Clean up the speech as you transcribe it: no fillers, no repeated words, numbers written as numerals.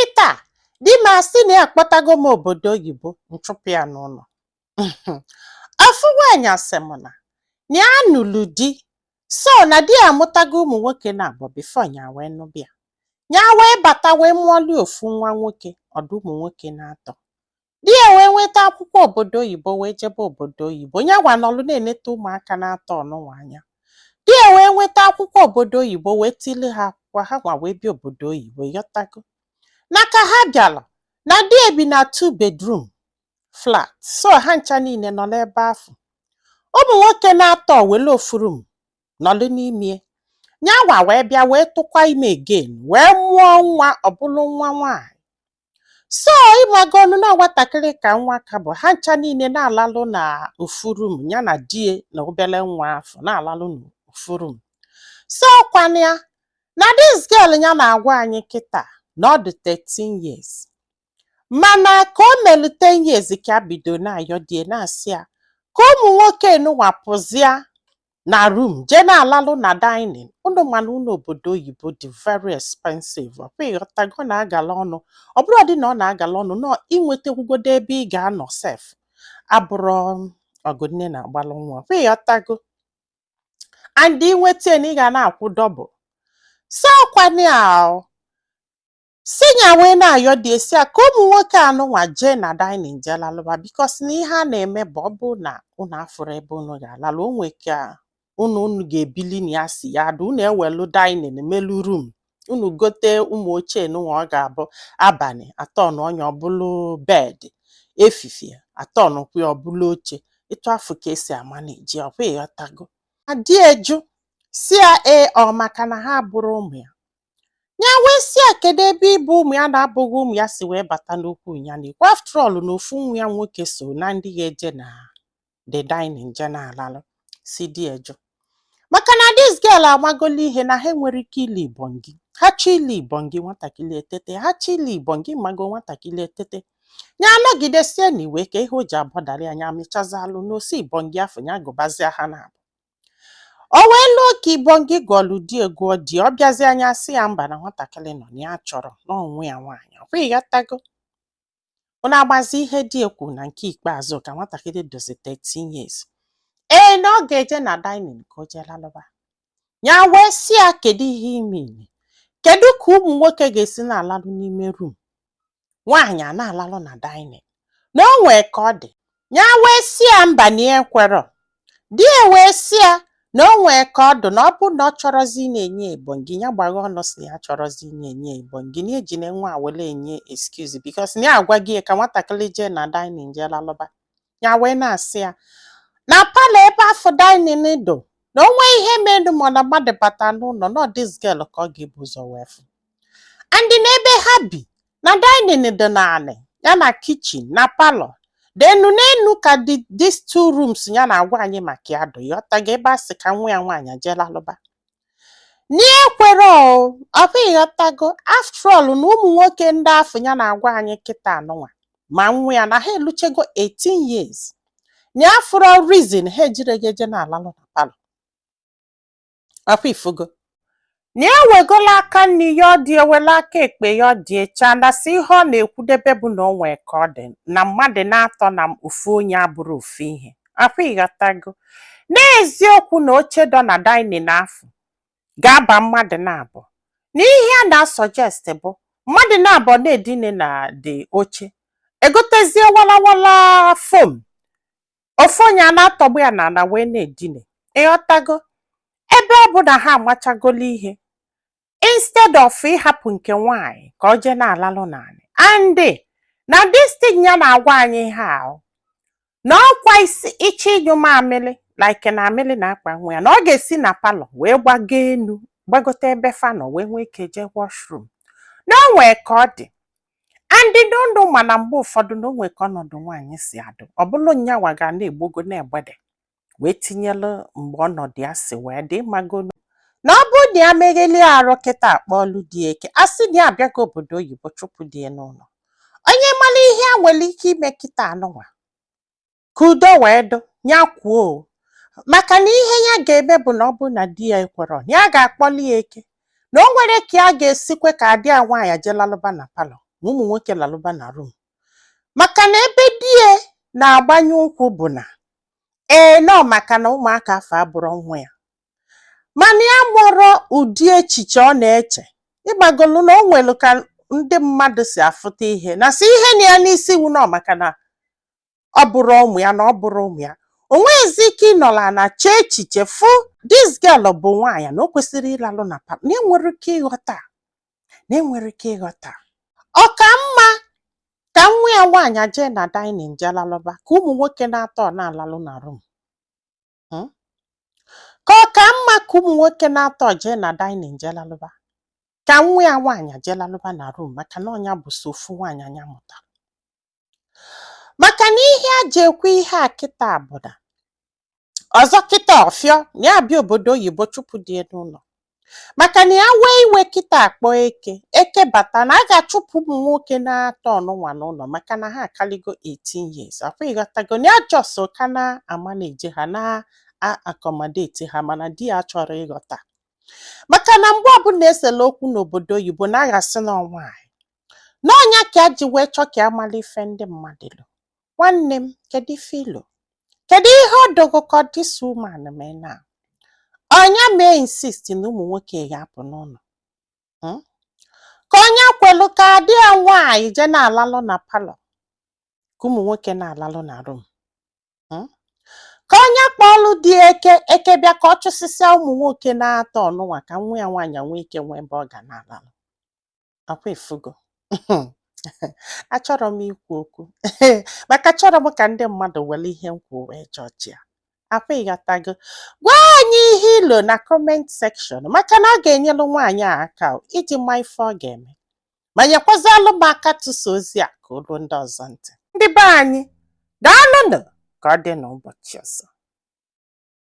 Kịta di m asị na ya akpọtago m obodo oyibo, nchụpụ ya n'ụlọ. Ofu nwaanyị asị m na ya nụlụ di, so na di ya amụtago ụmụ nwoke na abụọ before ya wee nụbịa. Ya wee bata wee mụọli ofu nwa nwoke, ọdụ ụmụ nwoke na-atọ. Di ya wee nweta akwụkwọ obodo oyibo wee jebe obodo oyibo. Ya gwa nọlụ na-eneta ụmụaka na-atọ ọnụnwa anya. Di ya wee nweta akwụkwọ obodo oyibo wee tili ha akwụkwọ, ha nwa wee bịa obodo oyibo. Yọtago na ka ha bịalụ na di ya bi na two bedroom flat, so ha ncha niile nọ n'ebe afọ. Ụmụ nwoke na-atọ wele ofu room nọlụ n'ime. Ya nwa wee bịa wee tụkwa ime again, wee mụọ nwa, ọbụlụ nwa nwaanyị. So ịgbagonu na nwatakịrị ka nwa ka bụ, ha ncha niile na-alalụ na ofu room, ya na die na obele nwa afọ na-alalụ n'ofu room. So kwana ya na this girl ya na-agwa anyị kịta na ọ dị 13 years, mana ka o melu 10 years ka a bido na-ayọ die, na-asị ya ka ụmụ nwoke nụnwa pụzia na room jee na-alalụ na dining. Unu mana ụlọ obodo oyibo dị very expensive, ọkwa ịghọtago? Na-agala ọnụ. Ọ bụrụ dị na ọ na-agala ọnụ nọ, inwetakwugodo ebe ị ga-anọ sef abụrọ ọgụ nne na-agbalụ nwa, ọkwa ịghọtago? And inweta na ị ga na-akwụ double. So kwana ya si nya wee na-ayọ dị esi a ka ụmụ nwoke anụnwa jee na dining jee lalụba, because na ihe a na-eme bụ, ọ bụ na unu afụrụ ebe unu ga-alalụ, o nwe ka unu ga-ebili na ya si ya dị, unu ewelu dining melu room, unu gote ụmụ ochie nụnwa, ọ ga-abụ abalị atọ na ọnya ọbụlụ bed, efifie atọ nụkwa ya ọbụlụ oche. Etu afọ ka esi ama na-eji, ọkwa ịghọtago? Adị eju si ya ee, ọ maka na ha bụrụ ụmụ ya. Ya wee sị ya kedu ebe ịbụ ụmụ ya na-abụghị ụmụ ya si wee bata n'okwu ya na-ekwu. After all, na ofu nwa ya nwoke so na ndị ga-eje na the dining je na-alalụ. Si di eju maka na this girl amagolo ihe na ha nwere ike ili ibongi ha chọ ili ibongi nwatakịrị etete, ha chọ ili ibongi mago nwatakịrị etete. Ya anọgidesie n'iwe ka ihe o ji abọdara ya, ya amịchazalụ n'osi ibongi afọ ya gụbazia ha na abụ. O wee lụọ ka ibongi gụọlụ di, egụọ di, ọ bịazie anya sị ya mba, na nwatakịrị nọ na ya chọrọ na onwe ya nwaanyị. Ọkwa ịghọtago? Unu agbazi ihe di ekwu na nke ikpeazụ ka nwatakịrị dozi 13 years, ee, na ọ ga-eje na dining ka o jee lalụba. Ya wee sị ya kedu ihe ime, kedu ka ụmụ nwoke ga-esi na-alalụ n'ime room, nwaanyị a na-alalụ na dining, na o nwee ka ọ dị. Ya wee sị ya mba, na ya ekwerọ. Di ya wee sị ya na o nwee ka ọ dị, na ọ bụ na ọ chọrọzi ị na-enye ebongi, ya gbagha ọnụ si ya chọrọzi ị na-enye ebongi, na ejine nwa a were enye excuse, because na ya agwa gị ka nwatakịrị jee na dining jee lalụba. Ya wee na-asị ya na parlour ebe afọ dining dụ, na o nwee ihe menu ma na mmadụ bata n'ụlọ, na this girl ka ọ ga-ebu ụzọ wee fụ. And n'ebe ha bi na dining dị naanị ya na kitchen na parlour denu n'enu ka dị these two rooms ya na-agwa anyị maka ya dụ. Ịghọtago? Ebe a sị ka nwa ya nwaanyị jee lalụba n'ekwere o, ọkwa ịghọtago? After all, na ụmụ nwoke ndị afọ ya na-agwa anyị kịta anụnwa ma nwa ya na ha eluchego 18 years, na ya fụrụ reason ha ejire gị eje na-alalụ na parlour. Ọkwa ifugo na ya wegola aka nri ya, ọ dị ewele aka ekpe ya, ọ dị echa na sị ihe ọ na-ekwudebe bụ na o nwee ka ọ dị na mmadụ na-atọ na ofu onye abụrụ ofu ihe. Akwa ịghọtago? N'eziokwu, na oche dọ na dining afọ ga-aba mmadụ na-abụ, na ihe a na-suggest bụ mmadụ na-abụ na-edine na dị oche, egotezie walawala foam, ofu onye a na-atọgbu ya n'ala wee na-edine. Ịghọtago? Ebe ọ bụ na ha amachagolo ihe, instead of ịhapụ nke nwaanyị ka ọ jee na-alalụ n'anị. And na this thing ya na-agwa anyị ihe ahụ na ọkwa isi ịchọ ịnyụ mamịrị, like na amịrị na-akpa nwa ya, na ọ ga-esi na parlour wee gbago enu, gbagote ebe fa nọ, wee nwee ike jee washroom, na o nwee ka ọ dị. And n'ụlọ, mana mgbe ụfọdụ na o nwee ka ọnọdụ nwaanyị si adụ, ọ bụrụ nyanwa ga na-egbogo na-egbede wee tinyelu mgbe ọnọdụ ya si wee dị magonu, na ọ bụrụ na ya megheli arụ kịta akpọọlụ di eke, a sị na ya abịago obodo oyibo chụpụ di ya n'ụlọ. Onye mara ihe a nwere ike ime kịta anụnwa ka udo wee dụ, ya kwuo o. Maka na ihe ya ga-eme bụ na ọ bụrụ na di ya ekwerọ, na ya ga-akpọli ya eke, na o nwere ka ya ga-esikwe ka di ya nwaanyị jelalụba na parlour. Ma ụmụ nwoke lalụba na room, maka na ebe di ya na-agbanye ụkwụ bụ na ee, nọ maka na ụmụaka afọ abụrụ nwa ya, mana ya mụrụ ụdị echiche ọ na-eche ịgbagolu na o nwere ka ndị mmadụ si afụta ihe na si ihe na ya n'isi wu nọ, maka na ọ bụrụ ụmụ ya na ọ bụrụ ụmụ ya, o nweghịzi ike ịnọrọ na chee echiche fụ this girl bụ nwaanyị na o kwesịrị ịlalụ na parlour, na enwere ike ịghọta, na enwere ike ịghọta. Ọ ka mma ka nwa ya nwaanyị jee na dining jee lalụba, ka ụmụ nwoke na-atọ na-alalụ na room? Ka ọ ka mma ka ụmụ nwoke na-atọ jee na dining jee lalụba, ka nwa ya nwaanyị jee lalụba na room? Maka na ọnya bụ so ofu nwaanyị anya mụtara. Maka na ihe a ji ekwu ihe a kịta bụ na ọzọ kịta ọfịọ na ya bịa obodo oyibo chụpụ dị n'ụlọ, maka na ya wee iwe kịta akpọ eke eke bata na a ga-achụpụ ụmụ nwoke na-atọ ọnụnwa n'ụlọ, maka na ha akaligo 18 years. Akwa ịghọtago na ya just ka na ama na-eje ha na accommodate ha, mana di ya chọrọ ịghọta, maka na mgbe ọbụla esela okwu n'obodo oyibo na aghasị na nwaanyị n'ọnya ka a ji wee chọọ ka amala ife ndị mmadụ lụ. Nwanne m, kedu ife ilo? Kedu ihe ọ dogo ka this woman mee na ọnya mee insist na ụmụ nwoke ga-apụ n'ụlọ? Ka onye kwelu ka di ya nwaanyị jee na-alalụ na parlour, ka ụmụ nwoke na-alalụ na room? Ka onye kpọọlụ di eke eke bịa ka ọ chụsịsịa ụmụ nwoke na-atọ ọnụnwa, ka nwa ya nwaanyị nwee ike nwee ebe ọ ga na-alalụ? Akwa ifugo, achọrọ m ikwu okwu, maka achọrọ m ka ndị mmadụ were ihe m kwuo wee jọji ya. Akwa ịghọtago? Gwa anyị ihe ilo na comment section, maka na ọ ga-enyelu nwaanyị a aka iji ma ife ọ ga-eme, ma nyekwazalụ m aka tụsa ozi a ka o ruo ndị ọzọ ntị. Ndị be anyị, daalụnụ. Ka ọ dị n'ụbọchị ọzọ.